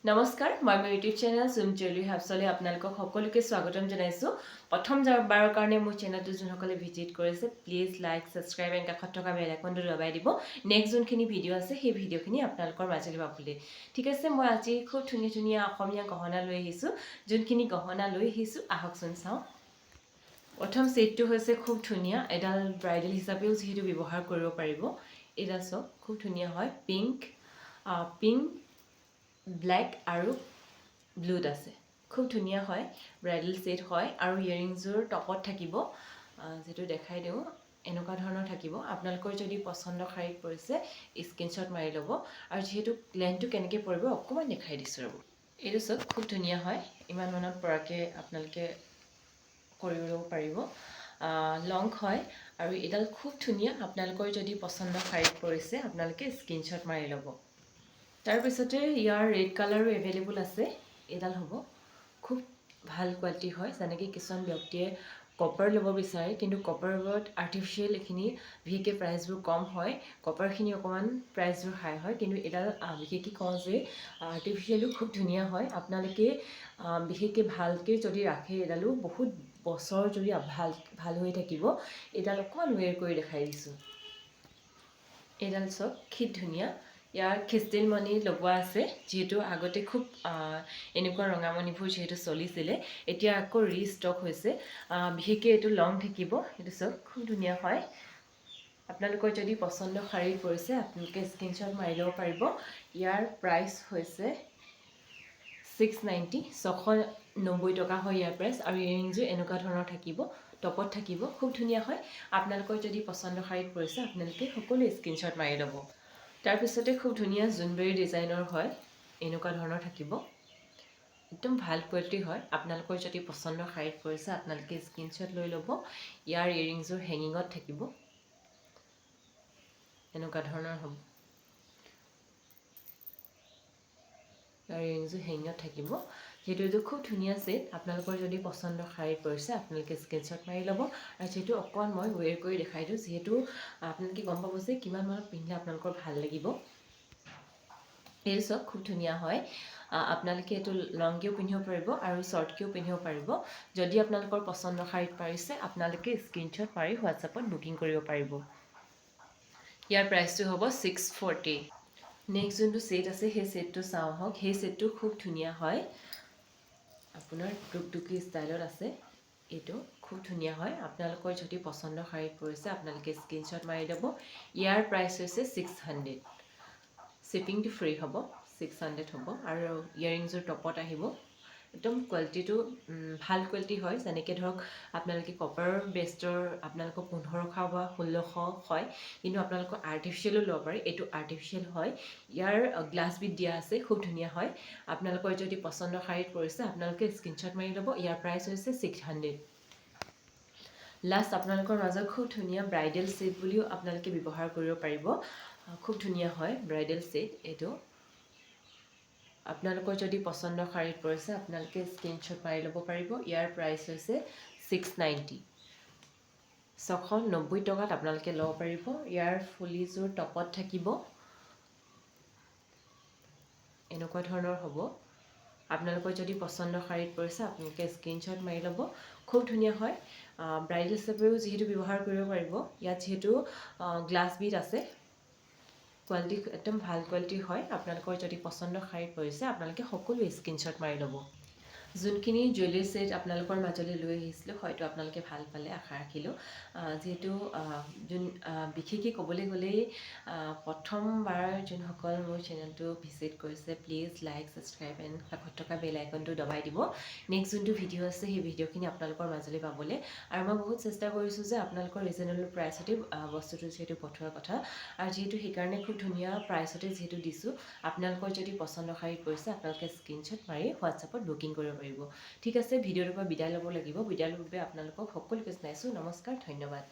নমস্কাৰ, মই মোৰ ইউটিউব চেনেল চুম জুৱেলাৰী হাউচলৈ আপোনালোকক সকলোকে স্বাগতম জনাইছোঁ। প্ৰথম বাৰৰ কাৰণে মোৰ চেনেলটো যোনসকলে ভিজিট কৰিছে, প্লিজ লাইক, ছাবস্ক্ৰাইব এণ্ড কাষত থকা বেল আইকনটো দবাই দিব, নেক্সট যোনখিনি ভিডিঅ' আছে সেই ভিডিঅ'খিনি আপোনালোকৰ মাজলৈ পাবলৈ। ঠিক আছে, মই আজি খুব ধুনীয়া ধুনীয়া অসমীয়া গহনা লৈ আহিছোঁ। যোনখিনি গহনা লৈ আহিছোঁ, আহকচোন চাওঁ। প্ৰথম ছেটটো হৈছে খুব ধুনীয়া এডাল, ব্ৰাইডেল হিচাপেও যিহেতু ব্যৱহাৰ কৰিব পাৰিব। এইডাল চাওক, খুব ধুনীয়া হয়। পিংক পিংক, ব্লেক আৰু ব্লুত আছে। খুব ধুনীয়া হয়, ব্ৰাইডেল ছেট হয় আৰু ইয়েৰিংযোৰ টপত থাকিব। যিটো দেখাই দিওঁ, এনেকুৱা ধৰণৰ থাকিব। আপোনালোকৰ যদি পচন্দ শাৰীত পৰিছে, স্ক্ৰীনশ্বট মাৰি ল'ব। আৰু যিহেতু লেন্থটো কেনেকৈ পৰিব, অকণমান দেখাই দিছোঁ, ৰ'ব। এইটো চাওক, খুব ধুনীয়া হয়। ইমান মানত পৰাকৈ আপোনালোকে কৰি ল'ব পাৰিব। লং হয় আৰু এইডাল খুব ধুনীয়া। আপোনালোকৰ যদি পচন্দ শাৰীত পৰিছে, আপোনালোকে স্ক্ৰীনশ্বট মাৰি ল'ব। তাৰপিছতে ইয়াৰ ৰেড কালাৰো এভেইলেবল আছে। এইডাল হ'ব, খুব ভাল কোৱালিটি হয়। যেনেকৈ কিছুমান ব্যক্তিয়ে কপাৰ ল'ব বিচাৰে, কিন্তু কপাৰবোৰত আৰ্টিফিচিয়েল এইখিনি বিশেষকৈ প্ৰাইচবোৰ কম হয়, কপাৰখিনি অকণমান প্ৰাইচবোৰ হাই হয়। কিন্তু এইডাল বিশেষকৈ কওঁ যে আৰ্টিফিচিয়েলো খুব ধুনীয়া হয়। আপোনালোকে বিশেষকৈ ভালকৈ যদি ৰাখে, এইডালো বহুত বছৰ জুৰি ভাল ভাল হৈ থাকিব। এইডাল অকণমান ৱেৰ কৰি দেখাই দিছোঁ। এইডাল চাওক, খুব ধুনীয়া। ইয়াৰ ক্ৰিষ্টেল মণি লগোৱা আছে। যিহেতু আগতে খুব এনেকুৱা ৰঙামণিবোৰ যিহেতু চলিছিলে, এতিয়া আকৌ ৰিষ্টক হৈছে। বিশেষকৈ এইটো লং থাকিব। এইটো চাওক, খুব ধুনীয়া হয়। আপোনালোকৰ যদি পচন্দ শাৰী পৰিছে, আপোনালোকে স্ক্ৰীনশ্বট মাৰি ল'ব পাৰিব। ইয়াৰ প্ৰাইচ হৈছে 690, 690 টকা হয় ইয়াৰ প্ৰাইচ। আৰু ইয়েৰিংযোৰ এনেকুৱা ধৰণৰ থাকিব, টপত থাকিব। খুব ধুনীয়া হয়। আপোনালোকৰ যদি পচন্দ শাৰীত পৰিছে, আপোনালোকে সকলোৱে স্ক্ৰীনশ্বট মাৰি ল'ব। তাৰপিছতে খুব ধুনীয়া জোনবেৰী ডিজাইনৰ হয়। এনেকুৱা ধৰণৰ থাকিব, একদম ভাল কোৱালিটি হয়। আপোনালোকৰ যদি পচন্দ শাৰীত পৰিছে, আপোনালোকে স্ক্ৰীনশ্বট লৈ ল'ব। ইয়াৰ ইয়েৰিংযোৰ হেঙিঙত থাকিব, এনেকুৱা ধৰণৰ হ'ব। ইয়াৰ ইয়েৰিংযোৰ হেঙিঙত থাকিব। যিহেতু এইটো খুব ধুনীয়া ছেট, আপোনালোকৰ যদি পচন্দ শাৰীত পৰিছে, আপোনালোকে স্ক্ৰীনশ্বট মাৰি ল'ব। আৰু যিহেতু অকণ মই ৱেৰ কৰি দেখাই দিওঁ, যিহেতু আপোনালোকে গম পাব যে কিমান মানত পিন্ধিলে আপোনালোকৰ ভাল লাগিব। এইটো চাওক, খুব ধুনীয়া হয়। আপোনালোকে এইটো লংকেও পিন্ধিব পাৰিব আৰু শ্বৰ্টকেও পিন্ধিব পাৰিব। যদি আপোনালোকৰ পচন্দ শাৰীত পাৰিছে, আপোনালোকে স্ক্ৰীনশ্বট মাৰি হোৱাটছএপত বুকিং কৰিব পাৰিব। ইয়াৰ প্ৰাইচটো হ'ব 640। নেক্সট যোনটো ছেট আছে, সেই ছেটটো চাওঁ আহক। সেই ছেটটো খুব ধুনীয়া হয়। আপোনাৰ টুকটুকি ষ্টাইলত আছে। এইটো খুব ধুনীয়া হয়। আপোনালোকৰ যদি পচন্দ শাৰীত পৰিছে, আপোনালোকে স্ক্ৰীনশ্বট মাৰি ল'ব। ইয়াৰ প্ৰাইচ হৈছে 600। শ্বিপিংটো ফ্ৰী হ'ব। 600 হ'ব আৰু ইয়েৰিংযোৰ টপত আহিব। একদম কোৱালিটিটো ভাল কোৱালিটি হয়। যেনেকৈ ধৰক আপোনালোকে কপাৰ বেষ্টৰ আপোনালোকৰ 1500 বা 1600 হয়, কিন্তু আপোনালোকৰ আৰ্টিফিচিয়েলো ল'ব পাৰে। এইটো আৰ্টিফিচিয়েল হয়। ইয়াৰ গ্লাছ বিট দিয়া আছে। খুব ধুনীয়া হয়। আপোনালোকৰ যদি পচন্দ শাৰীত পৰিছে, আপোনালোকে স্ক্ৰীনশ্বট মাৰি ল'ব। ইয়াৰ প্ৰাইচ হৈছে 600। লাষ্ট আপোনালোকৰ মাজত খুব ধুনীয়া ব্ৰাইডেল ছেট বুলিও আপোনালোকে ব্যৱহাৰ কৰিব পাৰিব। খুব ধুনীয়া হয় ব্ৰাইডেল ছেট এইটো। আপোনালোকৰ যদি পচন্দ শাৰীত পৰিছে, আপোনালোকে স্ক্ৰীনশ্বট মাৰি ল'ব পাৰিব। ইয়াৰ প্ৰাইচ হৈছে 690। 690 টকাত আপোনালোকে ল'ব পাৰিব। ইয়াৰ ফুলিযোৰ টপত থাকিব, এনেকুৱা ধৰণৰ হ'ব। আপোনালোকৰ যদি পচন্দ শাৰীত পৰিছে, আপোনালোকে স্ক্ৰীনশ্বট মাৰি ল'ব। খুব ধুনীয়া হয়। ব্ৰাইডেল হিচাপেও যিহেতু ব্যৱহাৰ কৰিব পাৰিব। ইয়াত যিহেতু গ্লাছ বিট আছে, কোৱালিটি একদম ভাল কোৱালিটিৰ হয়। আপোনালোকৰ যদি পচন্দ শাৰীত পৰিছে, আপোনালোকে সকলোৱে স্ক্ৰীনশ্বট মাৰি ল'ব। যোনখিনি জুৱেলাৰী ছেট আপোনালোকৰ মাজলৈ লৈ আহিছিলোঁ, হয়তো আপোনালোকে ভাল পালে, আশা ৰাখিলোঁ। যিহেতু যোন বিশেষকৈ ক'বলৈ গ'লেই প্ৰথমবাৰ যোনসকল মোৰ চেনেলটো ভিজিট কৰিছে, প্লিজ লাইক, ছাবস্ক্ৰাইব এণ্ড কাষত থকা বেল আইকনটো দবাই দিব, নেক্সট যোনটো ভিডিঅ' আছে সেই ভিডিঅ'খিনি আপোনালোকৰ মাজলৈ পাবলৈ। আৰু মই বহুত চেষ্টা কৰিছোঁ যে আপোনালোকৰ ৰিজনেবল প্ৰাইচতে বস্তুটো যিহেতু পঠোৱাৰ কথা আৰু যিহেতু সেইকাৰণে খুব ধুনীয়া প্ৰাইচতে যিহেতু দিছোঁ। আপোনালোকৰ যদি পচন্দ শাৰীত পৰিছে, আপোনালোকে স্ক্ৰীনশ্বট মাৰি হোৱাটছএপত বুকিং কৰিব পাৰিব। ঠিক আছে, ভিডিঅ'টোৰ পৰা বিদায় ল'ব লাগিব। বিদায় ল'বৰ বাবে আপোনালোকক সকলোকে জনাইছোঁ নমস্কাৰ, ধন্যবাদ।